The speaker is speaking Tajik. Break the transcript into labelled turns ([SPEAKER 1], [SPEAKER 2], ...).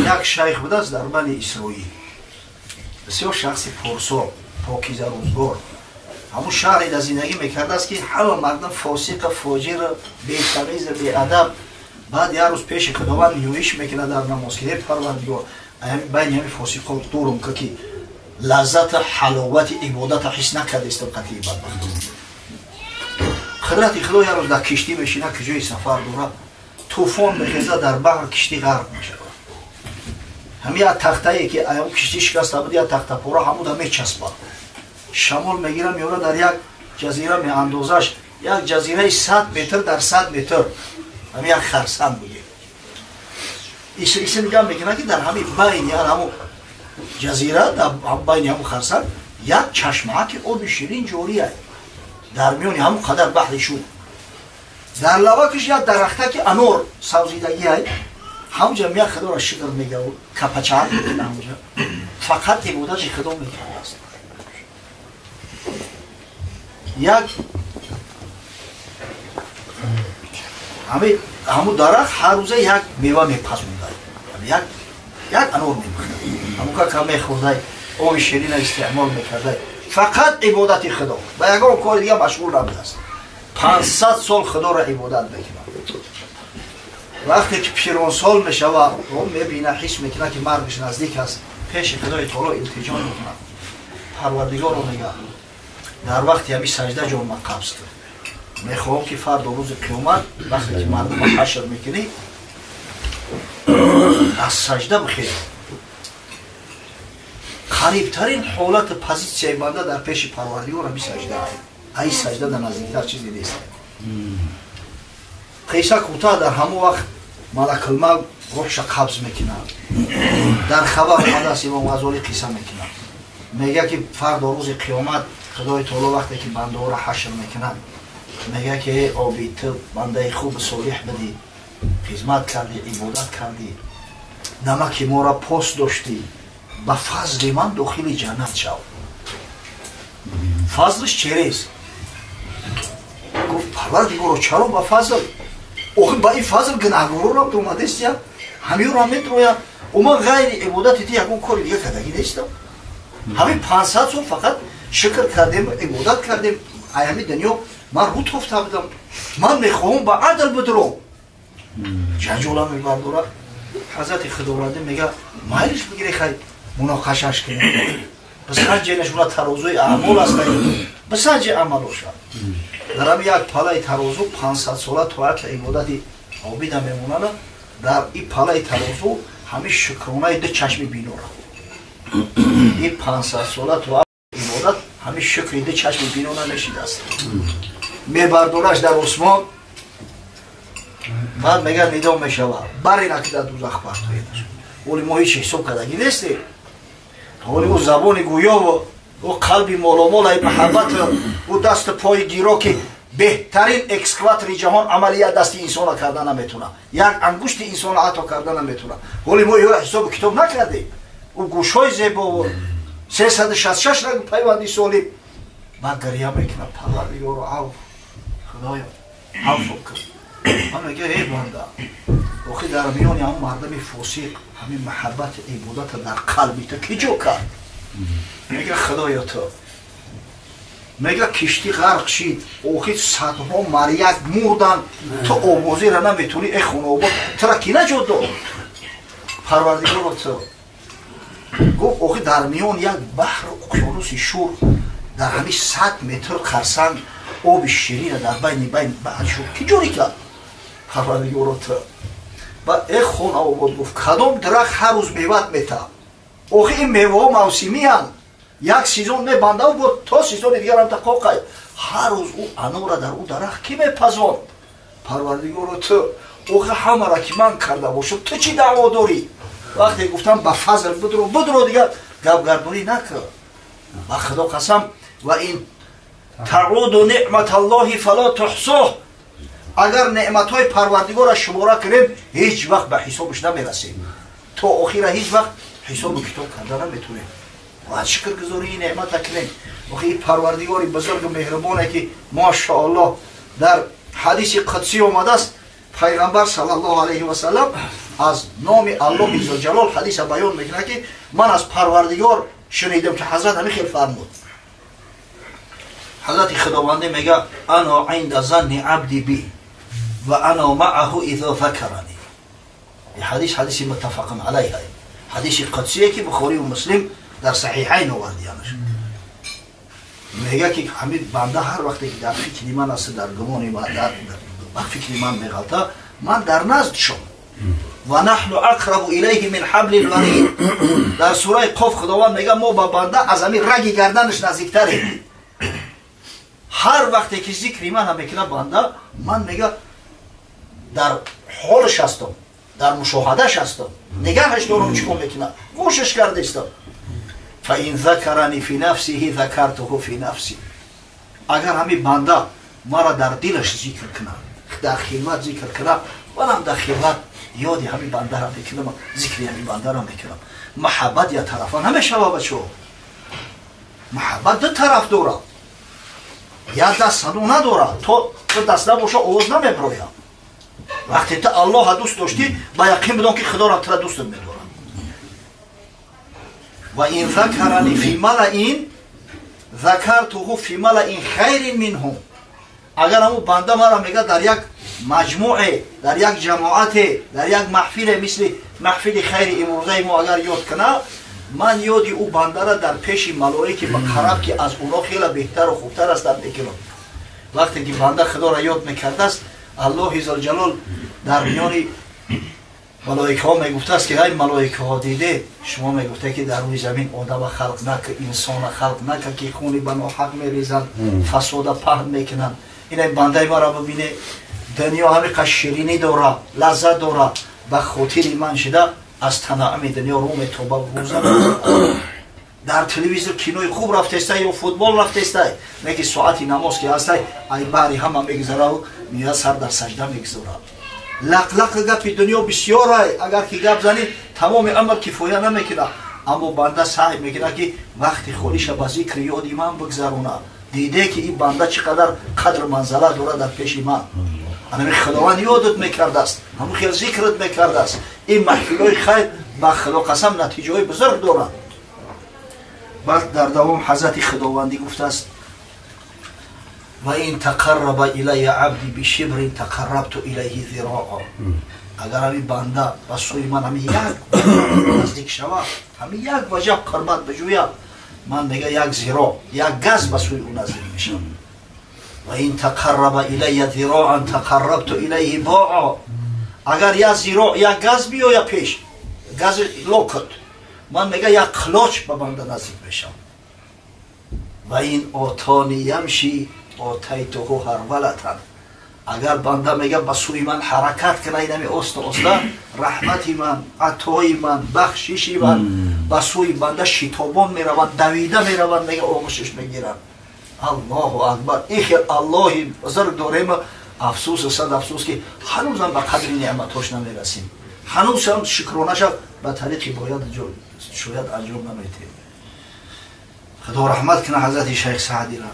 [SPEAKER 1] Як шайх будааст дар Бани Исроил, бисёр шахси пурсо, покиза рӯзгор. Ҳамун шаҳре дар зиндагӣ мекардааст, ки ҳама мардум фосиқа, фоҷир, бетамиз, беадаб. Баъд як рӯз пеши Худованд ниёиш мекунад дар намоз, ки эй Парвардигор, байни ҳами фосиқо дурум ка, ки лаззата ҳаловати ибодата ҳис накардаистам қатъи бадбахтон. Қудрати Худо, як рӯз дар киштӣ мешинад, ки ҷои сафар дорад, тӯфон мехезад, дар баҳр киштӣ ғарқ мешавад. Ҳами як тахтае, ки аям киштӣ шикаста буд, як тахтапора ҳамуда мечаспад. Шамол мегира, меёра, дар як ҷазира меандозаш, як ҷазираи 100 метр дар 100 метр, ҳами як харсанг бугем. Исе нигоҳ мекунад, ки дар ҳами байни ҳамун ҷазира, дар байни ҳамун харсанг як чашмаа, ки оби ширин ҷория дар миёни ҳамун қадар баҳри шуд. Дар лавакаш як дарахта, ки анор савзидагиай. Ҳамҷа мия Худоро шукр мега, капачаак мекуна, ҳамҷа фақат ибодати Худо мекардааст. Як ҳамун дарахт ҳар рӯза як мева мепазондай, як анор мепухта, ҳамун кака мехӯрдай, оби ширина истеъмол мекардай, фақат ибодати Худо, ба ягон кори дига машғул набудааст. 500 сол Худоро ибодат мекунад. Вақте ки пиронсол мешава, мебина, ҳис мекунад, ки маргаш наздик аст, пеши Худои таоло илтиҷо мекунад. Парвардигоро, мега, дар вақти ҳами сажда ҷонма қабз кун. Мехоҳам, ки фардо рӯзи қиёмат, вақте ки мардума ҳашр мекунӣ, аз сажда бихез. Қарибтарин ҳолати позитсияи банда дар пеши Парвардигор ҳами сажда. Ай сажда дар наздиктар чизе нест. Қисса кӯтоҳ, дар ҳамон вақт Малакулмавт рӯҳша қабз мекунад. Дар хабар омадааст, Имом Ғазолӣ қисса мекунад, мега, ки фардо рӯзи қиёмат Худои таоло вақте ки бандаҳоро ҳашр мекунад, мега, ки эй обид, ту бандаи хуби солиҳ будӣ, хизмат кардӣ, ибодат кардӣ, намаки моро пос доштӣ, ба фазли ман дохили ҷаннат шав. Фазлш черест? Гуфт: «Парвардигоро, чаро ба фазл? Охи ба ин фазл гунаҳгорорам омадестия, ҳамиёрам метроя. Ман ғайри ибодати ти ягон кори дига кардагӣ нестам. Ҳамин 500 сол фақат шукр кардем, ибодат кардем. Ай ҳами дунё ман рӯ тофта будам. Ман мехоҳам ба адл бидуром». Ҷанҷола мебардорад. Ҳазрати Худовандӣ мега: «Майлиш, бигире, хай муноқашаш кунем, бисанҷенаш, уна тарозуи аъмол аст, бисанҷи амалоша». Дар ҳами як палаи тарозу 500-сола тоати ибодати обида мемонада. Дар и палаи тарозу ҳами шукронаи ду чашми бинора, ин 500-сола тоат ибодат, ҳами шукри ду чашми бино намешидааст. Мебардораш дар осмон. Баъд мега, нидо мешава: «Барина, ки дар дузах партоедаш». Оли мо ҳеч ҳисоб кардагӣ нестем. Оли ӯ забони гӯёву ӯ қалби моломолаи маҳаббат, ӯ дасту пои гиро, ки беҳтарин экскаватори ҷаҳон амалия дасти инсона карда наметавонад, як ангушти инсона ҳатто карда наметавонад. Ҳоли мо ё ҳисобу китоб накардем. Ӯ гӯшҳои зебову 366 ранг пайванди солим. Баъд гиря мекунад: «Парвардигоро, афв, Худоё, афв кун». Ман мега: «Эй банда, охи дар миёни ҳамн мардами фосиқ ҳамин маҳаббати ибодата дар қалби ту ки ҷо кард?» Мега: «Худоё, ту». Мега: «Киштӣ ғарқ шид, охи садҳо маряк мурданд, ту овозира наметавонӣ. Э хонаобод, тура ки наҷот дод?» «Парвардигоро, ту». Гуфт: «Охи дар миён як баҳру уқёнуси шур, дар ҳами 100 метр қарсанг оби ширина дар байни баҳри шур ки ҷорӣ кард?» «Парвардигоро, ту». Баъд: «Э хонаобод, гуфт, кадом дарахт ҳар рӯз меват метаҳад? Охи ин меваҳо мавсимиянд, як сезон мебандав, бо то сезони дигарам тақоқай. Ҳар рӯз ӯ анора дар ӯ дарахт кӣ мепазонд?» «Парвардигоро, ту». «Охи ҳамара ки ман карда бошам, ту чӣ даъво дорӣ?» Вақте гуфтам ба фазл бидро, бидро, дигар гапгардонӣ накар. Ба Худо қасам, ва ин таъуду неъматаллоҳи фало туҳсуҳ, агар неъматҳои Парвардигорро шумора кунем, ҳеҷ вақт ба ҳисобаш намерасем. То охира ҳеҷ вақт ҳисобу китоб карда наметавонем. Бояд шукргузории ин неъмата кунем. Охи ин Парвардигори бузургу меҳрубоне, ки машааллоҳ, дар ҳадиси қудсӣ омадааст. Пайғамбар саллаллоҳу алайҳи васаллам аз номи Аллоҳи зулҷалол ҳадиса баён мекунад, ки ман аз Парвардигор шунидам, ки ҳазрат ҳамин хел фармуд. Ҳазрати Худованде мега: ана инда занни абди би ва ана маъаҳу изо закарани. Ҳадис ҳадиси муттафақун алайҳ, ҳадиси қудсие, ки Бухорию Муслим дар Саҳиҳайн овардиянаш. Мега, ки ҳамин банда ҳар вақте ки дар фикри ман аст, дар гумони ман, ба фикри ман меғалта, ман дар наздшон. Ва наҳну ақрабу илайҳи мин ҳабли лварид. Дар сураи Қоф Худованд мега: мо ба банда аз ҳамин раги гарданаш наздиктарем. Ҳар вақте ки зикри мана мекунад банда, ман, мега, дар ҳолаш ҳастам, дар мушоҳадаш ҳастам, нигаҳаш дорам, чӣ кор мекунад, гӯшаш кардаистам. Фаин закарани фи нафсиҳи закартуҳу фи нафси. Агар ҳамин банда мара дар дилаш зикр кунад, дар хилват зикр кунад, манам дар хилват ёди ҳамин бандара мекунам, зикри ҳамин бандара мекунам. Маҳаббат я тарафа намешава, бачо. Маҳаббат ду тараф дорад, як даст садо надорад. То ду даст набоша, овоз намебирояд. Вақте ту Аллоҳа дӯст доштӣ, ба яқин бидон, ки Худорам тура дӯстат медорад. Ва ин закарани фи малаин закартуҳу фи малаин хайрин минҳум. Агар ҳамун банда мара, мега, дар як маҷмӯе, дар як ҷамоате, дар як маҳфиле мисли маҳфили хайри имрӯзаи мо агар ёд кунад, ман ёди ӯ бандара дар пеши малоики муқарраб, ки аз оно хеле беҳтару хубтар ҳастанд, мекунам. Вақте ки банда Худоро ёд мекардааст, Аллоҳи зулҷалол дар миёни малоикаҳо мегуфтааст, ки ай малоикаҳо, диде, шумо мегуфте, ки дар рӯи замин одама халқ нака, инсона халқ нака, ки хуни ба ноҳақ мерезанд, фасода паҳн мекунанд. Инай бандаи маро бибине, дунё ҳамиқа ширинӣ дора, лаззат дора, ба хотири ман шида аз танаъми дунё рӯ метоба, рӯза. Дар телевизор кинои хуб рафтестай ё футбол рафтестай, не ки соати намоз ки ҳастай, ай баҳри ҳама мегузараву меяд, сар дар сажда мегузорад. Лақлақи гапи дунё бисёрай, агар ки гап занӣ, тамоми амр кифоя намекунад. Аммо банда саъй мекунад, ки вақти холиша ба зикри ёди ман бигзаронад. Диде, ки ин банда чӣ қадар қадру манзала дорад дар пеши ман. Анами Худованд ёдат мекардааст, ҳамун хел зикрат мекардааст. Ин маҳфилҳои хайр, ба Худо қасам, натиҷаҳои бузург доранд. Баъд дар давом ҳазрати Худовандӣ гуфтааст: ва ин тақарраба илая абди бишибрин тақаррабту илайҳи зироа. Агар ҳамин банда ба сӯи ман ҳамин як наздик шавад, ҳамин як ваҷаб қурбат биҷӯяд, ман, мега, як зиро, як газ ба сӯи ӯ наздик мешавам. Ва ин тақарраба илая зироан тақаррабту илайҳи боа. Агар як зиро, як газ биёя пеш, гази локот, ман, мега, як қилоч ба банда наздик мешавам. Ва ин отони ямши отайтуҳу ҳарвалатан. Агар банда, мега, ба сӯи ман ҳаракат кана, инами оста оста раҳмати ман, атои ман, бахшиши ман ба сӯи банда шитобон мераванд, давида мераванд, мега, оғӯшиш мегиранд. Аллоҳу акбар! Ин хел Аллоҳи бузург дорем. Афсӯсу сад афсӯс, ки ҳанӯзам ба қадри неъматҳош намерасем, ҳанӯзам шукронаша ба тариқи бояд шояд анҷом наметем. Худо раҳмат кунад ҳазрати шайх Саъдира.